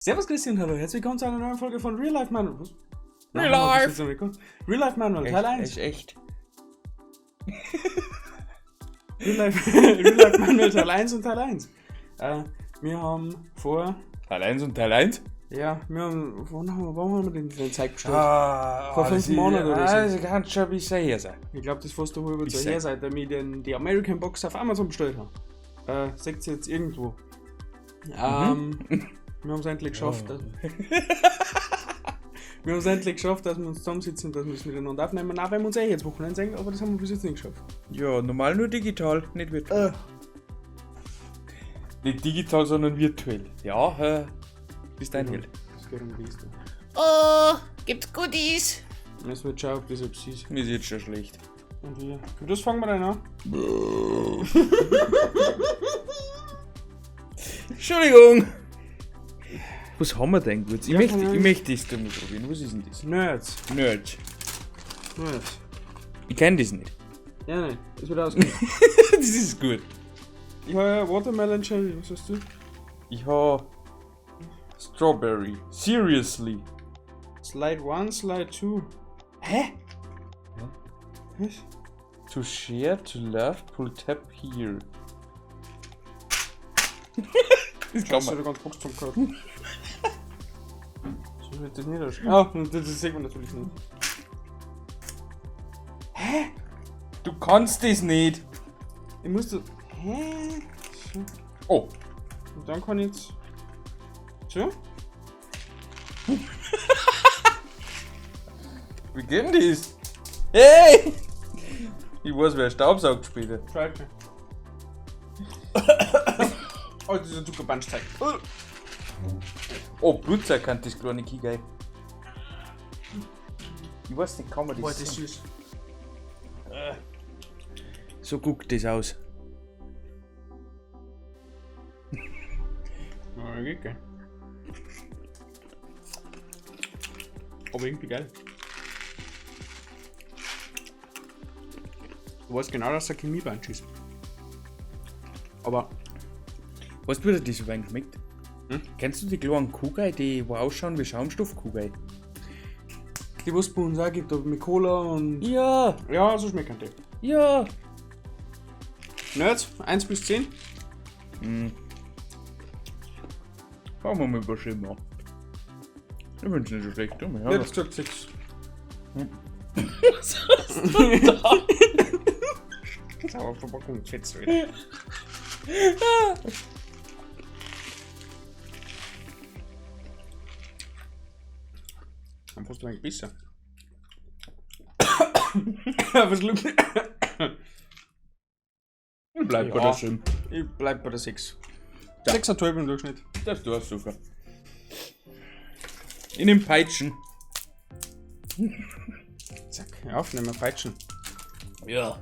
Servus Christian, hallo, herzlich willkommen zu einer neuen Folge von Real Life Manuel. Was? Real Nein, Life! das ist nicht gut. Real Life Manuel, Teil 1. Echt, echt. Real Life, Real Life Manuel Teil 1 und Teil 1. Wir haben vor. Teil 1 und Teil 1? Ja, wir haben. Wann haben wir, warum haben wir denn den Zeug bestellt? Ah, Vor 5 Monaten oder so. Also kann schon ein bisschen her sein. Ich glaube, das ist fast eine halbe Ich Zeit sag- her, seit ich die American Box auf Amazon bestellt habe. Seht ihr jetzt irgendwo. Wir haben es endlich geschafft. Oh. Wir haben es endlich geschafft, dass wir uns zusammensitzen und dass wir es miteinander aufnehmen. Nein, weil wir uns eh jetzt Wochenende sehen, aber das haben wir bis jetzt nicht geschafft. Ja, normal nur digital, nicht virtuell. Nicht digital, sondern virtuell. Ja, bist dein Held. Das geht um die Liste. Oh, gibt's Goodies? Müssen wir jetzt schauen, ob das etwas ist. Mir ist jetzt schon schlecht. Und wir. Und das fangen wir dann an. Entschuldigung! Was haben wir denn gut? Ich, Ja, möchte, keine ich Ahnung. möchte das da mal probieren. Was ist denn das? Nerds. Nerds. Nerds. Ich kenne das nicht. Ja, nein, das wird ausgehen. Das ist gut. Ich habe ja Watermelon Cherry, was hast du? Ich habe Strawberry. Seriously. Slide 1, Slide 2. Hä? Was? To share, to love, pull tab here. Das kann Hast du man. da ganz Box zum gehört? So wird das nicht ausschauen. Ah, das, das sieht man natürlich nicht. Du kannst das nicht. Ich muss das. Hä? So. Oh. Und dann kann ich jetzt. So? Wie geht denn das? Hey! Ich weiß, wer Staubsaugt später. Try it. Oh, das ist ein Zuckerpunch-Zeug. Oh, Blutzeug kann das kleine Kigai. Ich weiß nicht, kann man das Boah, das ist sehen? süß. So guckt das aus. Ja, geht, gell. Aber irgendwie geil. Du weißt genau, dass es ein Chemie-Punch ist. Aber Weißt du, wie dir das Wein schmeckt? Hm? Kennst du die kleinen Kugeln, die wo ausschauen wie Schaumstoffkugeln? Die, was es bei uns auch gibt, aber mit Cola und. Ja, Ja, so schmecken die. ja. Nerds, 1 bis 10. Fangen wir mal über Schimmer. Ich find's nicht so schlecht, oder? Ich Ja, hätte gesagt 6. Was hast du da? Sauer Verpackung, fetzt wieder. Dann fast ein wenig besser. Verschluckt. Ich bleib bei Ja. der Schim. Ich bleib bei der 6. 6,5 im Durchschnitt. Das du hast super. In den Peitschen. Zack, aufnehmen, peitschen. Ja.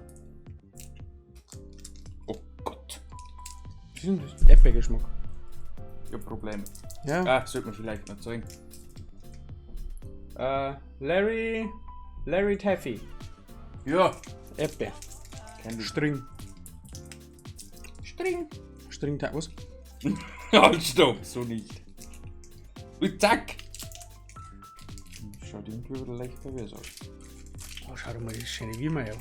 Oh Gott. Was ist denn das? Erdbeergeschmack. Ich hab Probleme. Ja. Ah, sollte man vielleicht noch zeigen. Larry. Larry Taffy. Ja. Erdbeer. Kenn ich. String. String. String, was? Halt, stopp, so nicht. Und zack. Schaut irgendwie wieder leicht pervers aus. Oh, schau doch mal, das ist schöne wie ja.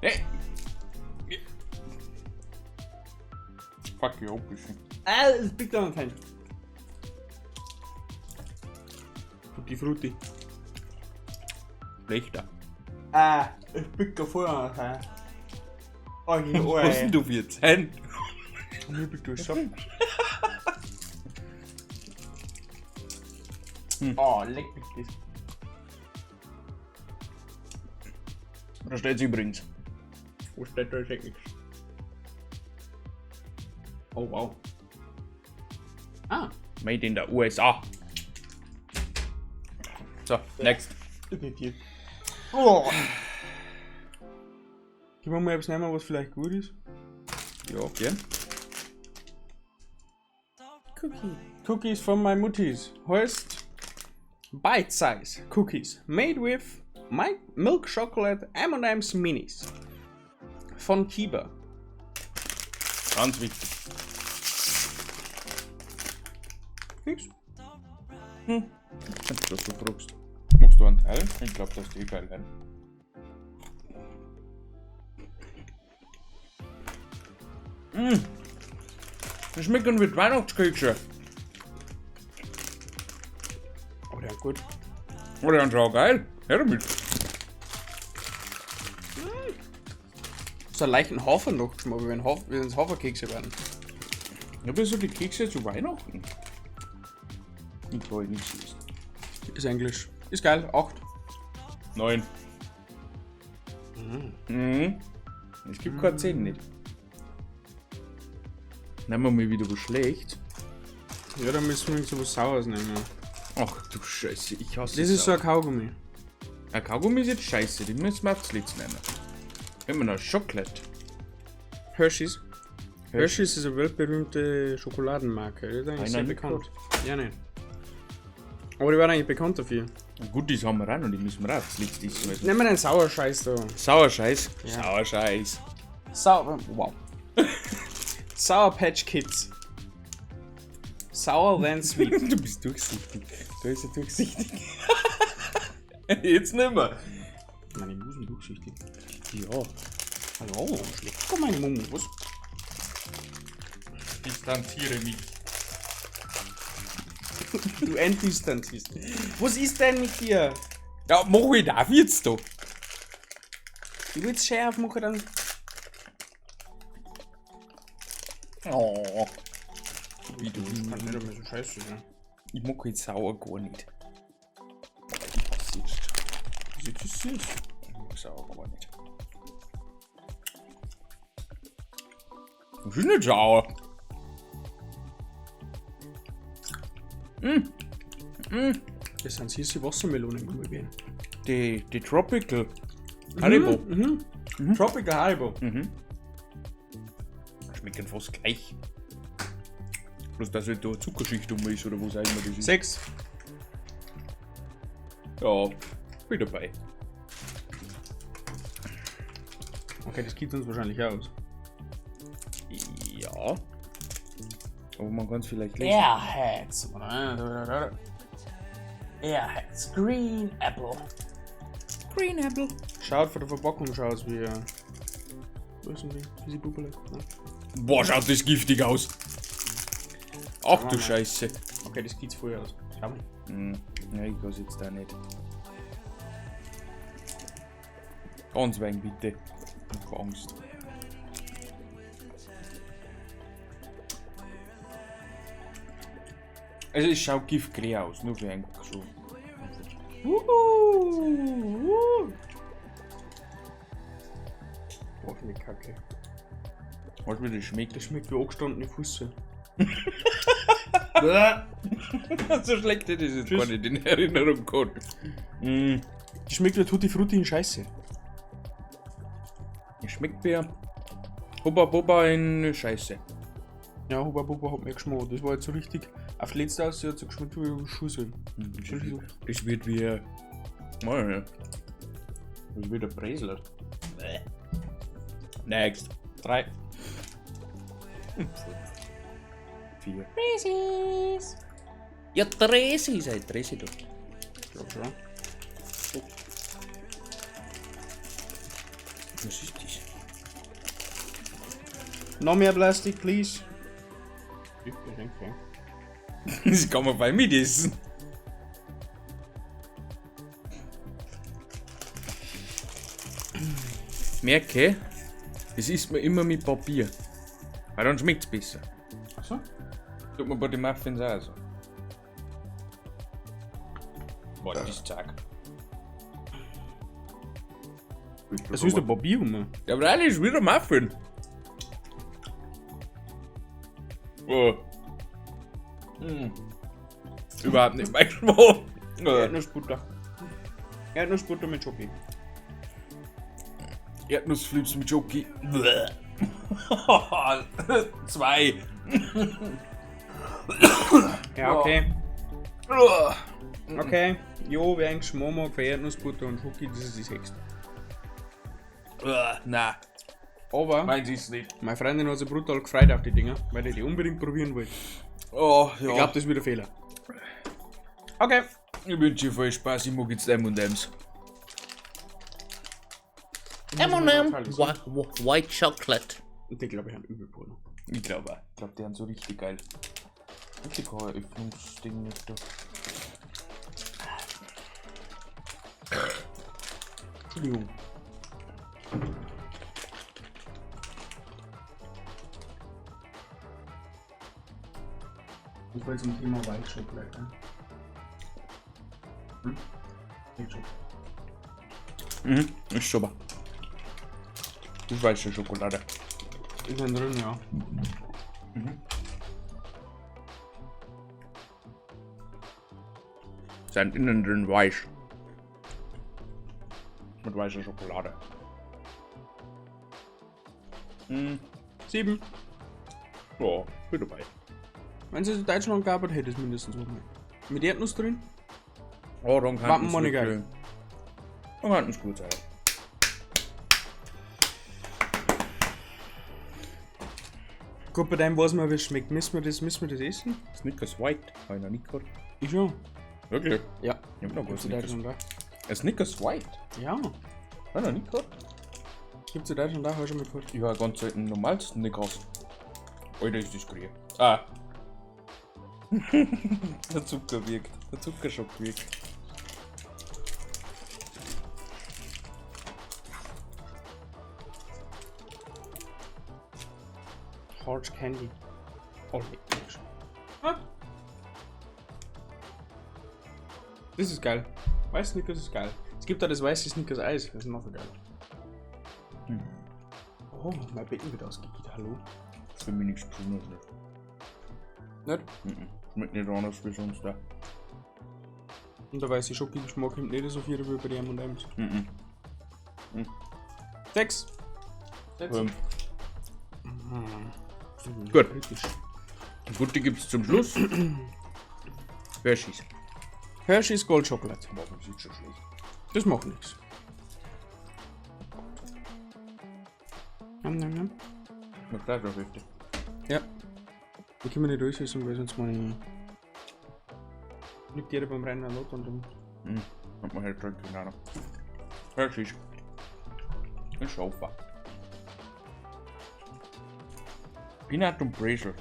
Hey! Fuck you, ein bisschen. Ah, es biegt da nicht. Tutti Frutti. Schlechter. Ah, ich bieg da voll an. Oh, ich Was hast denn du für Zähne? Mir biegt durch so. Oh, leck mich das. Da steht's übrigens. Wo steht da jetzt nichts? Oh, wow. Ah, Made in der USA. So, next. definitiv. Oh. Können wir mal etwas nehmen, was vielleicht gut ist? Ja, gern. Cookie. Cookies from my Muttis. Heißt Bite Size Cookies. Made with Milk Chocolate M&M's Minis. Von Kiba. Ganz wichtig. Nix. Dass du fragst. Magst du einen Teil? Ich glaube, dass die geil werden. Mmh. Die schmecken wie Weihnachtskekse. Oh, der ist gut. Oh, die sind geil. Her damit. So einen leichten Hafer-Nachgeschmack, wie wenn es Haferkekse werden. Ja, wieso die Kekse zu Weihnachten? Ich kann nichts essen. Ist Englisch. Ist geil. 8. 9. Mhm. Es gibt keine 10 nicht. Nehmen wir mal wieder was schlecht. Ja, dann müssen wir so was Saures nehmen. Ach du Scheiße, ich hasse Das ist so ein Kaugummi. Ein Kaugummi ist jetzt scheiße, den müssen wir aufs Letzte nehmen. Immer noch Schokolade. Hershey's. Hershey's ist eine weltberühmte Schokoladenmarke. Die ist eigentlich sehr Einer nicht bekannt. Ja, nicht. Aber die waren eigentlich bekannt dafür. Und Goodies haben wir auch noch, die müssen wir auch aufs Letzte essen. Nehmen wir den Sauerscheiß da. Sauerscheiß. Ja. Sauerscheiß. Sauer. Wow. Sour Patch Kids. Sour than sweet. Du bist durchsichtig. Da ist er durchsichtig. Jetzt nimmer. Meine Musen durchsichtig. Ja. Hallo, schlecht doch meine Mumu. Was? Distanziere mich. Du entdistanzierst. Was ist denn mit dir? Ja, mach ich darf jetzt da. Du willst schärf machen dann. Oh. Wie du kannst nicht mehr so scheiße sein. Ich mag jetzt sauer gar nicht. Ich hasse jetzt. Das ist süß. Ich mag sauer gar nicht. Das ist nicht sauer. Das sind süße Wassermelonen, Gummibären. Die Tropical Haribo. Mhm. Tropical Haribo. Schmecken fast gleich. Bloß, dass halt da eine Zuckerschicht um ist oder was auch immer das ist. 6. Ja, bin dabei. Okay, das gibt uns wahrscheinlich aus. Ja. Aber man kann es vielleicht lesen. Airheads. Airheads. Green Apple. Green Apple. Schaut von der Verpackung schaut wie. Wo ist denn die? Diese Bubble? Ja. Boah, schaut das giftig aus. Ach du mal. Scheiße. Okay, das geht's vorher aus. Schau mal. Ja, ich weiß jetzt da nicht. Ganz wein bitte. Ich hab Angst. Also es schaut giftgrün aus, nur für ein so. Boah, für eine Kacke. Weißt du, wie das schmeckt? Das schmeckt wie angestandene Füße. So schlecht hätte ich es jetzt gar nicht in Erinnerung gehabt. Mm. Die schmeckt wie Tutti Frutti in Scheiße. Es schmeckt wie Hubba Bubba in Scheiße. Ja, Hubba Bubba hat mir geschmeckt. Das war jetzt so richtig. Auf letzte aus, hat so geschmeckt wie Schussel. Das wird wie. Mal, das wird ein Bresler. Next. 3. 4. Reese's. Ja, Tresi ist halt Tresi doch. Ich glaub schon. Was ist das? Noch mehr Plastik, please. Okay. Das kann man bei mir essen. Merke, das isst man immer mit Papier. Weil dann schmeckt's besser. Achso. Tut man bei den Muffins auch so. Boah, das ist zack. Das ist der Papier rum. Ja, aber ist wieder Muffin. Oh. Mm. Überhaupt nicht mein Geschmack. Erdnussbutter. Erdnussbutter mit Schoki. Erdnussflips mit Schoki. 2. Ja, okay. Okay, jo, wer einen Geschmack mag für Erdnussbutter und Schoki, das ist das Höchste. Nein, Aber meins ist nicht. meine Freundin hat sich brutal gefreut auf die Dinger, weil die die unbedingt probieren wollte. Oh, ja. Ich glaube, das ist wieder ein Fehler. Okay. Ich wünsche dir viel Spaß, ich mag jetzt M&M's. M&M White Chocolate. Und die glaube ich haben übel Porno. Ich glaube auch. Ich glaube, die sind so richtig geil. Richtig kein Öffnungsding nicht da. Entschuldigung. Ich wollte zum Thema White Chocolate. Ne? Hm? White Chocolate. Mhm, ist super. Das ist weiße Schokolade. Ist ein drin, ja. Sind innen drin weich. Mit weißer Schokolade. Mhm. 7. Ja, bin dabei. Wenn es in Deutschland gab, hätte es mindestens einmal. Mit Erdnuss drin? Oh, dann kann Wappen Monika. Dann kann es gut sein. Gut, bei dem weiß man, wie es schmeckt. Müssen wir das essen? Snickers White, habe ich noch nicht gehabt. Ich schon. Wirklich? Ja. Ich hab noch Gibt's kein in Snickers. Deutschland auch. Ein Snickers White? Ja. Hab ich noch nicht gehabt. Gibt's in Deutschland auch, hab ich schon mal gehört. Ich habe ganz selten normal Snickers. Alter, ist das grün. Ah. Der Zucker wirkt. Der Zuckerschock wirkt. Hard Candy. Oh, leck mich. Ah. Das ist geil. Weiß Snickers ist geil. Es gibt da das weiße Snickers Eis. Das ist noch viel geiler. Hm. Oh, mein Becken wird ausgekickt. Hallo? Das ist für mich nichts Besonderes. Nicht. Nicht? Mhm. Schmeckt nicht anders wie sonst da. Und der weiße Schoki-Geschmack kommt nicht so viel wie bei den M&M's. Mhm. 6. 6. 5. Mhm. Gut. Kritisch. Gut, die gibt's zum Schluss. Hershey's. Hershey's Gold Chocolate. Warum sieht schon schlecht? Das macht nichts. Nam, nam, nam. Na klar, da richtig. Ja. Die können wir nicht durchsetzen, weil sonst meine. Liegt jeder beim Rennen Not und dann. Mhm. Hat man halt trinken können. Hershey's. Ein Schaufer. Peanut und Brezel.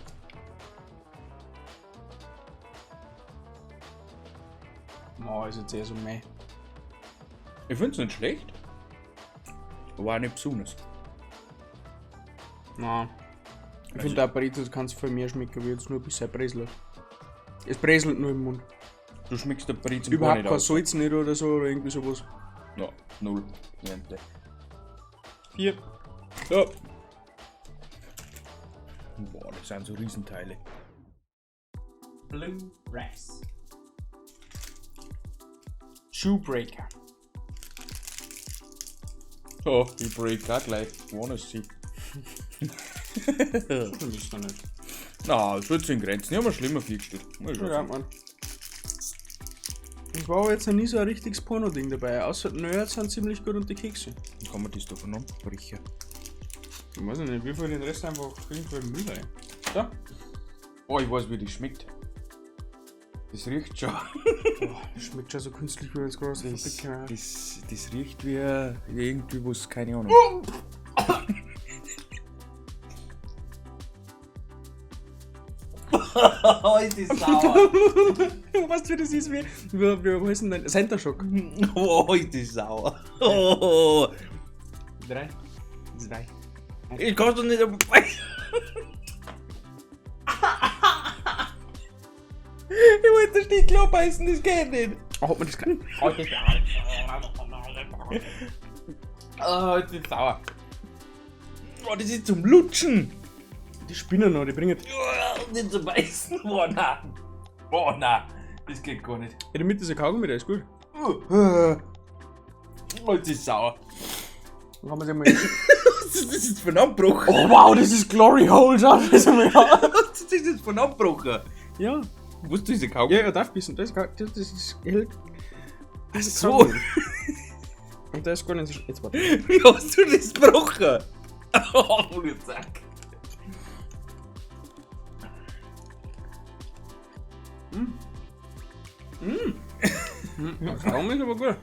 Oh, ist jetzt eher so meh. Ich find's nicht schlecht. Aber auch nicht besonders. Nein. Ich finde auch Brezel kannst viel mehr schmecken, wie jetzt nur bis Brezel. Es breselt nur im Mund. Du schmeckst der Brezel gar Überhaupt nicht kein aus. Salz nicht oder so oder irgendwie sowas. Ja, null. Niente. 4. Ja. Boah, das sind so Riesenteile. Blue Rice. Shoebreaker. Oh, ich break auch gleich. Wanna see. Das ist doch nicht. Na, es wird sich in Grenzen. Ich hab mir schlimmer viel gestellt. Muss ich schon Ja, sagen. Mann. Es war aber jetzt noch nie so ein richtiges Porno-Ding dabei. Außer die Nerds sind ziemlich gut und die Kekse. Wie kann man das da voneinander brechen? Ich weiß nicht, wir wollen den Rest einfach irgendwo im Müll rein. Da. Oh, ich weiß, wie das schmeckt. Das riecht schon. Boah, das schmeckt schon so künstlich wie jetzt große Das, Fabrik. das riecht wie irgendwie was, keine Ahnung. Oh, ist das sauer. Weißt du, wie das ist? Wie heißt denn dein? Center Shock. Oh, ist das sauer. Oh. 3, 2. Ich kann doch nicht vorbei. Ich wollte das nicht klar beißen, das geht nicht. Oh, hat man das gleich? Oh, das ist sauer. Oh, das ist zum Lutschen. Die spinnen noch, die bringen. Oh, nicht zum Beißen. Oh nein. Oh nein. Das geht gar nicht. In der Mitte ist ein Kaugummi, der ist gut. Oh, das ist sauer. Dann kann man sich mal. Was ist das jetzt für ein Abbruch? Oh wow, das ist Glory Hole, schau das einmal an. Was ist das jetzt für ein Abbruch? Ja. Wo ist diese Kaugummi? Ja, ja, darf bissen. Das ist, das ist hell. Ach so. Und der ist gar nicht so. Jetzt warte. Wie hast du das gebrochen? Oh, du Sack. Ja, Kaugummi ist aber gut.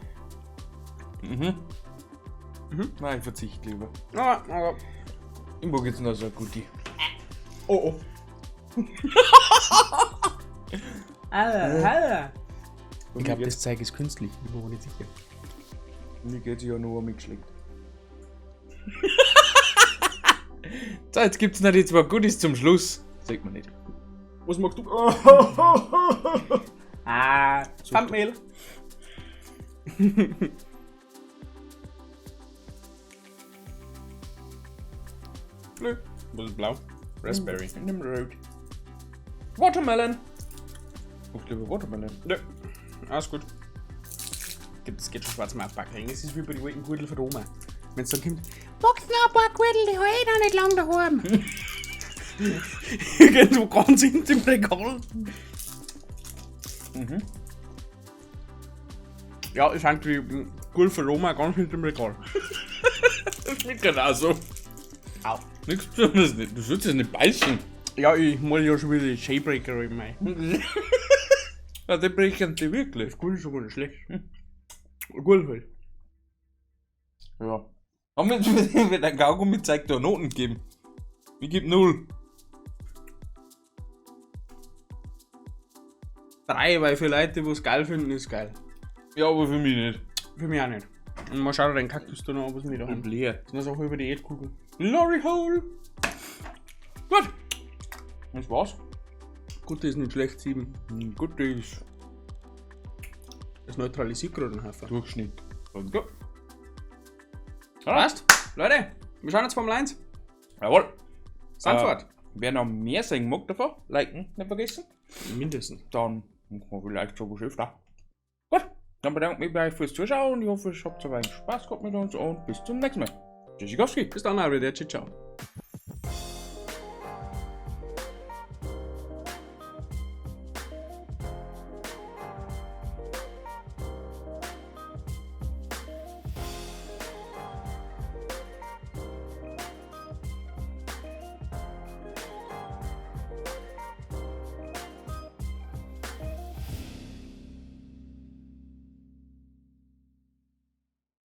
Mhm. Nein, ich verzichte lieber. Aber, aber. Ich mag jetzt noch so ein Guti. Oh, oh. Alter, Alter. Ich glaube, das Zeug ist künstlich. Ich bin mir nicht sicher. Mir geht ja nur um geschlägt. So, jetzt gibt's noch die zwei Goodies zum Schluss. Sieht man nicht. Was magst du? Ah, Thumbnail. Blö. Was ist blau? Raspberry. Nimm rot. Watermelon. Ich liebe Watermelon. Nö. Alles gut. Es geht schon schwarz mal abpacken. Das ist wie bei den alten Gurtel von Roma. Wenn es dann kommt, magst du noch ein paar Gurtel, die habe ich noch nicht lange daheim. Irgendwo ganz hinten im Regal. Mhm. Ja, es sind die Gurtel von Roma ganz hinten im Regal. Das schmeckt genauso. Au. Nichts Besonderes nicht. Du sollst es nicht beißen. Ja, ich mal ja schon wieder die Shaybreaker in mein. Ja, die brechen die wirklich. Gurtel ist aber nicht schlecht. Gurtel halt. Ja. Haben wir jetzt mit einem Kaugummi zeigt da Noten gegeben? Ich gebe 0. 3, weil für Leute, die es geil finden, ist geil. Ja, aber für mich nicht. Für mich auch nicht. Und mal schauen, den Kaktus da noch, was wir da haben. Und leer. Das ist auch über die Erdkugel. Lorry Hole! Gut. Das war's. Gut, ist nicht schlecht, 7. Gut, ist Das neutralisiert gerade den Haufen. Durchschnitt. Und gut. Passt. Leute, wir schauen jetzt Formel 1. Jawohl. Sandfahrt. Wer noch mehr sehen mag davon, liken, nicht vergessen. Mindestens. Dann machen wir vielleicht so was öfter. Gut, dann bedanke ich mich bei euch fürs Zuschauen und ich hoffe, es habt ein wenig Spaß gehabt mit uns und bis zum nächsten Mal. Tschüssikowski. Bis dann, Arrivederci, ciao.